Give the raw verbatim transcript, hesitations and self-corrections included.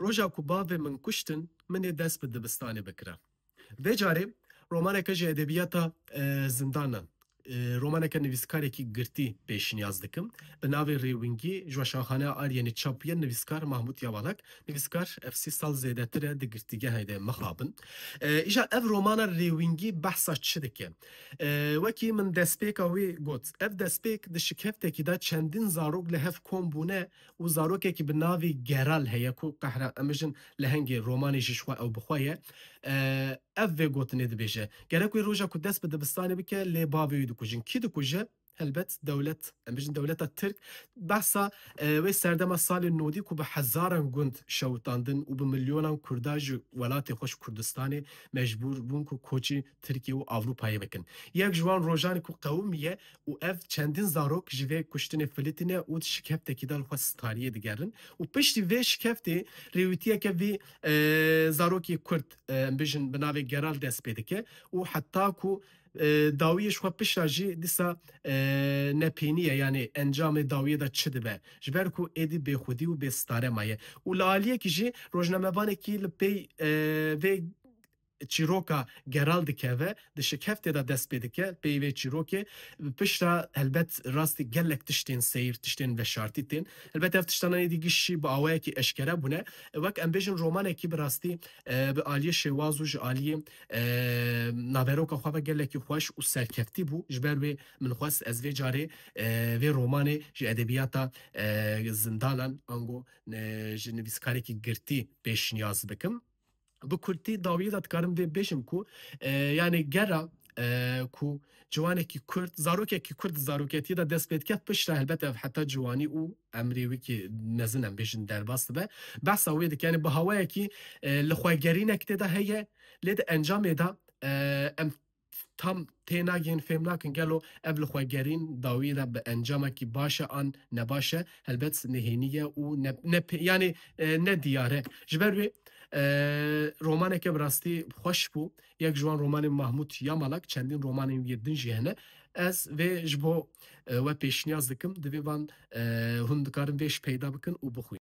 Roja ku bavê min kuştin, min ê dest bi dibistanê bikira. Vê carê romaneke ji edebiyata, e, zindanan, e, romaneke nivîskarekî girtî pêşniyaz dikim. Bi navê Rêwingî ji weşanxaneya Aryenê çap bûye, nivîskar Mahmut Yamalak. Nivîskar ev sî sal zêdetir e di girtîgehê de mixabin. E, îja ev romana Rêwingî behsa çi dike? E, wekî min destpêka wî got, ev destpêk di şikeftekî de çendîn zarok li hev kom bûne û zarokekî bi navê Geral heye ku qehre-, em bijin lehengê romanê jî ji xwe ew bi xwe ye. E, ev vê gotinê dibêje. Gerek wê roja ku dest bi dibistanê bike, lê bavê wî dikujin. Kî dikuje? Helbet dewlet, em bijin dewleta Tirk. Behsa, e, wê serdema salên nodî ku bi hezaran gund şewitandin û bi milyonan Kurda ji welatê xwe, ji Kurdistanê, mecbûr bûn ku koçî Tirkiye û Ewropayê bikin. Yek ji wan rojanê ku qewimiye û ev çendîn zarok ji vê kuştinê filitîne û di şikeftekî de li xwe stariyê digerin. Û piştî vê şikeftê rêwîtiyeke vî, e, zarokê Kurd, e, em bijin bi navê Geral dest pê dike û heta ku, e, dawiyê ji xwe pişta jî dîsa, e, nepênî ye, yanî encamê dawiyê de çi dibe? Ji ber ku êdî bêxwedî û bêstare maye. Û li aliyekî jî rojnamevanekî li pey, e, vê çîroka Geral dikeve, di şikeftê de dest pê dike, pey vê çîrokê, pişta helbet rastî gelek tiştên seyr, tiştên veşartî tên. Helbet ev tiştana êdî gişî bi awayekî eşkere bûne. Wek em bêjin romanekî bi rastî, e, bi aliyê şêwaz û ji aliyê, e, naveroka xwe ve gelekî xweş û serkeftî bû. Ji ber wê min xwest ez vê carê, e, vê romanê ji edebiyata, e, zindanan ango, e, ji nivîskarekî girtî pêşniyaz bikim. Bi kurtî dawiyê de dikarim vê bêjim ku, e, yanî gera, e, ku ciwanekî Kurd, zarokekî Kurd di zaroketiyê de dest pê dike, piştre helbet ev heta ciwanî û emrê wî kî mezin em bêjin derbas dibe. Behsa wê dike, yanî bi hawayekî, e, lixwegerînek tê de heye, lê di encamê de, e, em tam tê nagihên, fêm nakin gelo ev lixwegerîn dawiyê de bi encamekî baş e an nebaş e, helbet nehênî ye û ne, ne pê-, yanî, e, ne diyar e. Ji ber wê, e, romaneke bi rastî xweş bû. Yek ji wan romanên Mahmut Yamalak, çendîn romanên wî yê din jî hene. Ez vê ji bo, e, we pêşniyaz dikim, divê van, e, hûn dikarin vê jî peyda bikin û bixwînin.